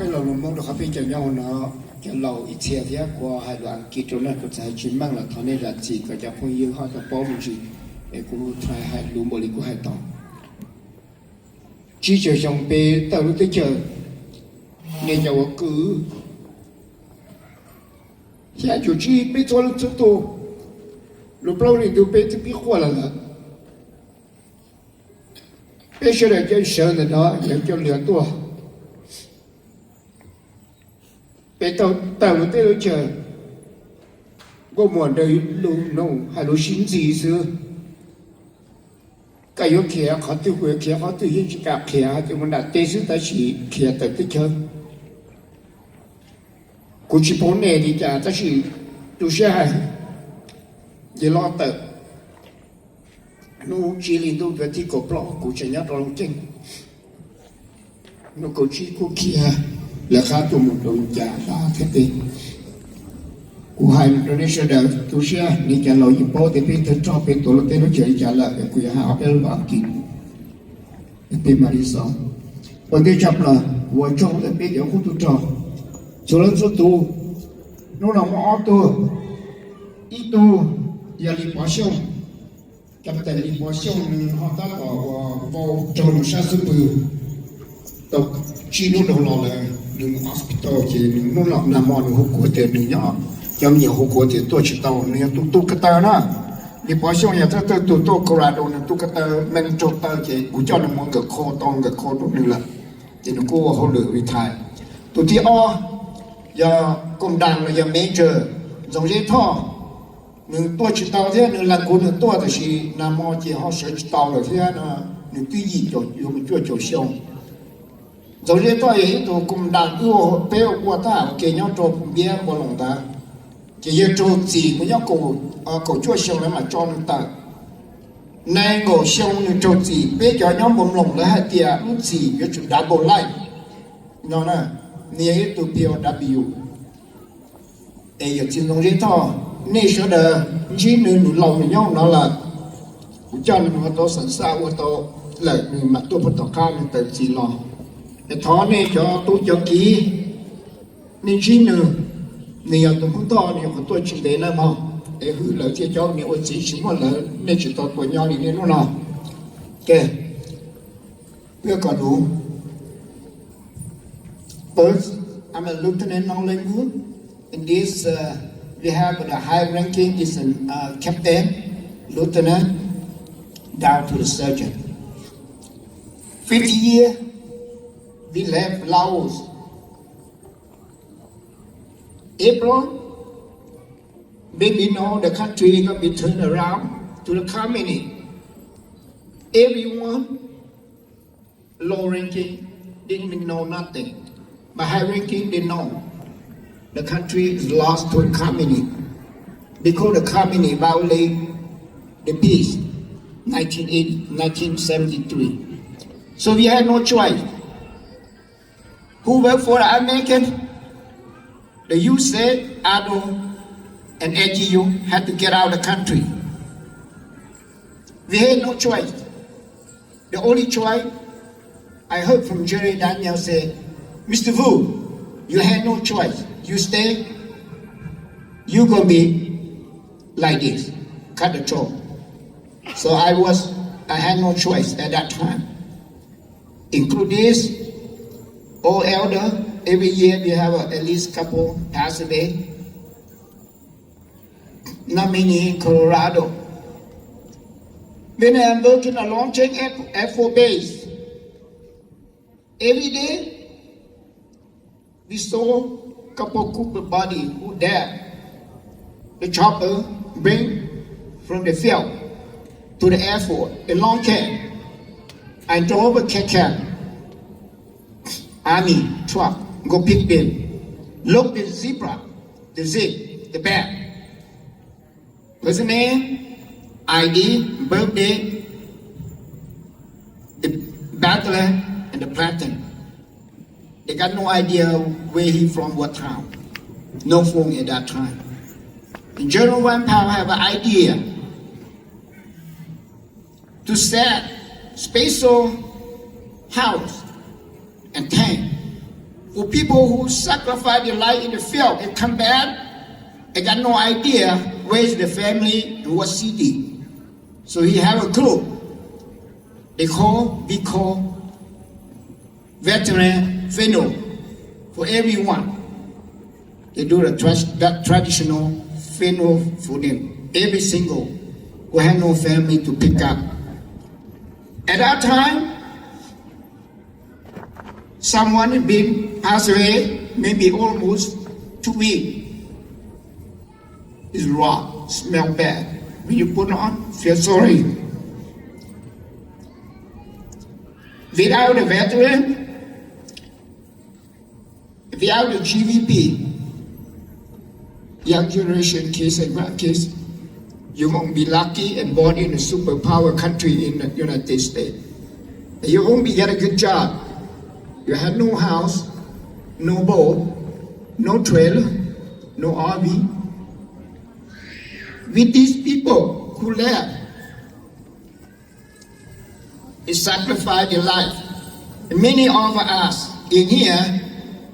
Peb lo lus Hmoob rau qhov peb cov nyob hauv no, cov laus ib txhia thiab kuv hais lus Askiv rau nej kuv txawm hais tsis meej los thov nej zam txim kom cov phooj ywg ho tau paub me ntsis, es kuv try hais lus npaum li kuv hais tau. Tsib caug xyoo peb tawm lub teb chaws, nej cov ua kwv, xya caum tsib peb txhua leej txhua tus, lus plaub hlis ntuj peb twb pib quaj los lawm. Peb sawv daws coj sawv ntawm no yog coj lwm tuaj. Peb tau tawm lub teb lub chaws, nkuaj muam nrog lus nug hais lus sib ntxis xwb. Koj yuav khiav qhov twg kuv yuav khiav qhov twg, yeej tsis kam khiav, hais tias mus nram teb xwb tab sis khiav tawm teb chaws. Kuv tsis paub nej li cas tab sis tu siab hais, nce los tawm. Hnub tsib hlis ntuj hnub tim kaum plaub kuv tseem nyob rau Looj Ceeb. Hnub kaum tsib kuj khiav, lawv qab tuaj mus rau cas dab thiab peb. Kuv hais rau nej sawv daws tu siab, nej cov laus yeej paub tias peb tawg rog peb tuav lub teb lub chaws li cas lawm, kuv yuav hais ob peb lus Askiv, peb mam li xaus. Ua ntej tshaj plaws kuv ua tsaug rau peb cov qub tub rog txhua leej txhua tus. Hnub no muaj ob tug, ib tug yog Lis Pov Xyooj, cov tais Lis Pov Xyooj nws ho tab tom ua vau raug nws sab xub pwg tau tsib hnub dhau los lawm, nws mus hospital ces nws hnub no nag hmo nws hu kuv tias nws nyob, cov me nyuam hu kuv tias tuaj tsis tau, nws yog tus tu ko taw na. Lis Pov Xyooj yog thawj thawj tug tuaj Colorado, nws tu ko taw, me raug taw ces kuv coj nws mus nkawm kho tau, nkawm kho rau nws lawm, ces nws kuj ua hauj lwm retire. Tus thib ob yog koom das los yog major Ntxoov Zeb Thoj, nws tuaj tsis tau thiab, nws las kuv nws tuaj tab sis nag hmo ces ho sawv tsis tau lawm thiab no, nws twb yim caum, yuav mus cuaj caum xyoo. Ntxoov Zeb Thoj yog ib tug koom das wb, peb ua taj ua ke nyob rau Phum Npiab Npua Loos ntawd, ces yawg raug txim mus nyob kaum cuaj xyoo lawv mam tso nws tawm. Nees nkaum xyoo nws raug txim, peb cov nyob Npua Loos lawv hais tias lub txim yuav tsum double life no, nws yog ib tug P O W. Es yawm txiv Ntxoov Zeb Thoj, nej sawv daws ntsib nws, nws laus nws nyob no lawm, kuv coj nws mus ua tau xeem xaj ua tau lawm nws mam tuaj puag tom qab nws tawm txim los. Es thov nej cov tub cov kiv, nej ntsib nws, nws yog tus Hmoob Thoj, nws nyuam qhuav tuaj tsis ntev nawb mog, es hwm lawv thiaj cov niam ua txiv tsis muaj lawv nej tsis tau tuaj nyob li niaj hnub no. Ok, peb kom lus. First, I'm a lieutenant, no language. In this, uh, we have the high ranking is a, uh, captain, lieutenant, down to the sergeant. Fifty year, we left Laos. April, then we know the country is gonna be turned around to the communist. Everyone, low ranking, didn't know nothing. But high ranking, they know the country is lost to the communist because the communist violate the peace, nineteen eighty, nineteen seventy-three. So we had no choice. Who work for the American? The U S A, Ado, and A G U had to get out of the country. We had no choice. The only choice I heard from Jerry Daniel said, Mister Wu, you had no choice. You stay, you gonna be like this, cut the throat. So I was, I had no choice at that time. Include this, all elder, every year we have a, at least couple pass away. Not many in Colorado. When I'm working a long chain F, F four base, every day, we saw couple Cooper body who dead. The chopper bring from the field to the airport in long chain. I drove a K K army truck, go pick them. Look the zebra, the zip, the bag. What's the name? I D, birthday, the background, and the planting. They got no idea where he from, what town. No phone at that time. And General Van Pao have an idea to set special house and tent For people who sacrifice their life in the field and come back, I got no idea where is the family and what city. So he have a group. They call, we call veteran funeral for everyone. They do the tra- that traditional funeral for them. Every single who have no family to pick up. At that time, someone had been passed away, maybe almost two weeks. It's raw, smell bad. When you put on, feel sorry. Without the veteran, without the G V P, young generation kids and grandkids, you won't be lucky and born in a superpower country in the United States. And you won't be get a good job. You have no house, no boat, no trailer, no R V. With these people who left, they sacrificed their life. And many of us in here,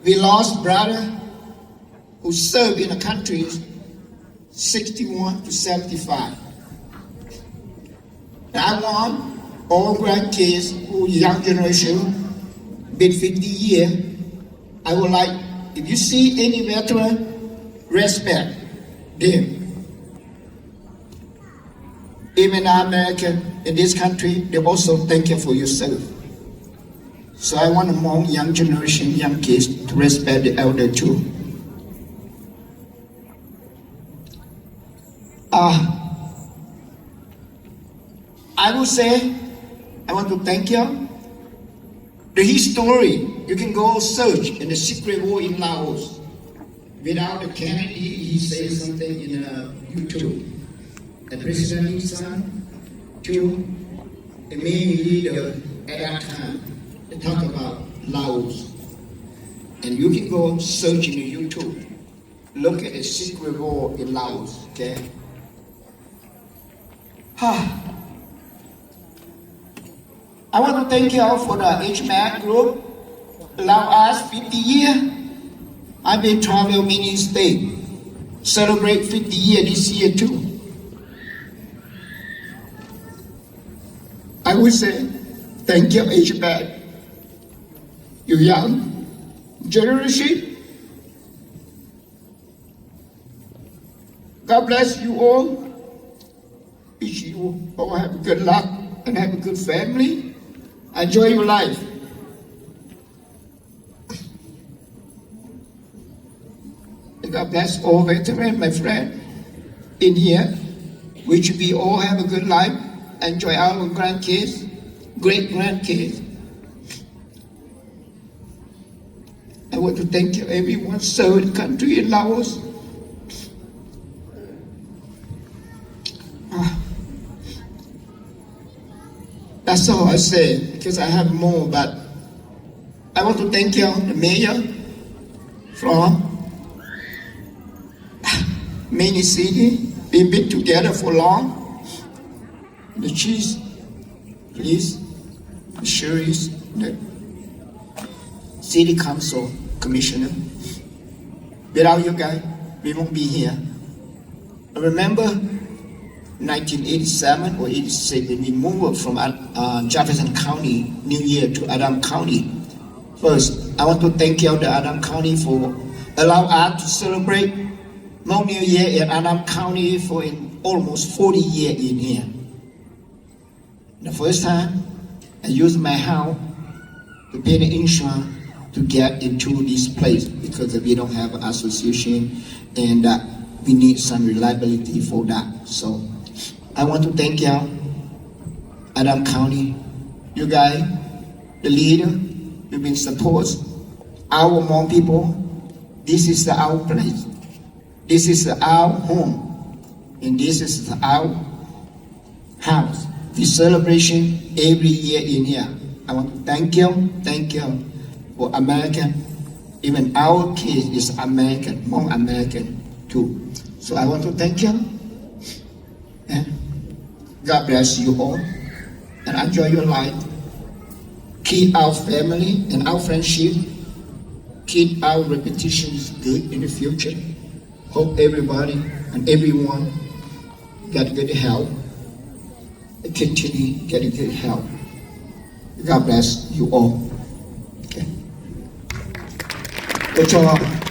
we lost brother who served in the countries sixty-one to seventy-five. And I want all grandkids who young generation, been fifty years, I would like, if you see any veteran, respect them. Even American in this country, they also thank you for your service. So I want the more young generation, young kids to respect the elder too. Uh, I would say, I want to thank you. The history, you can go search in the secret war in Laos. Without the Kennedy, he said something in uh, YouTube. And President Nixon, too, the main leader at that time, they talk about Laos. And you can go search in the YouTube. Look at the secret war in Laos, okay? I want to thank you all for the H M A group. Allow us fifty year. I've been travel many state. Celebrate fifty year this year too. I would say thank you, H M A. You young generation. God bless you all. Wish you all have a good luck and have a good family. Enjoy your life. May God bless all veteran, my friend, in here. Wish we all have a good life. Enjoy our grandkids, great grandkids. I want to thank you everyone served the country in Laos. Ah. That's all I say because I have more, but I want to thank you, the mayor from many city. We've been together for long. The chief, police, the sheriff, the city council commissioner. Without you guys, we won't be here. I remember nineteen eighty-seven or eighty-six when we moved from uh, Jefferson County, New Year to Adams County. First, I want to thank you, the Adams County, for allow us to celebrate Hmong New Year in Adams County for in almost forty years in here. The first time, I used my house to pay the insurance to get into this place because we don't have an association and uh, we need some reliability for that. So I want to thank you, Adams County, you guys, the leader, you've been support our Hmong people. This is our place. This is our home, and this is our house. We celebration every year in here. I want to thank you, thank you for American. Even our kids is American, Hmong American too. So I want to thank you. And God bless you all. And enjoy your life. Keep our family and our friendship. keep our repetitions good in the future. Hope everybody and everyone get good health. Continue getting good health. God bless you all. Okay. Ua tsaug.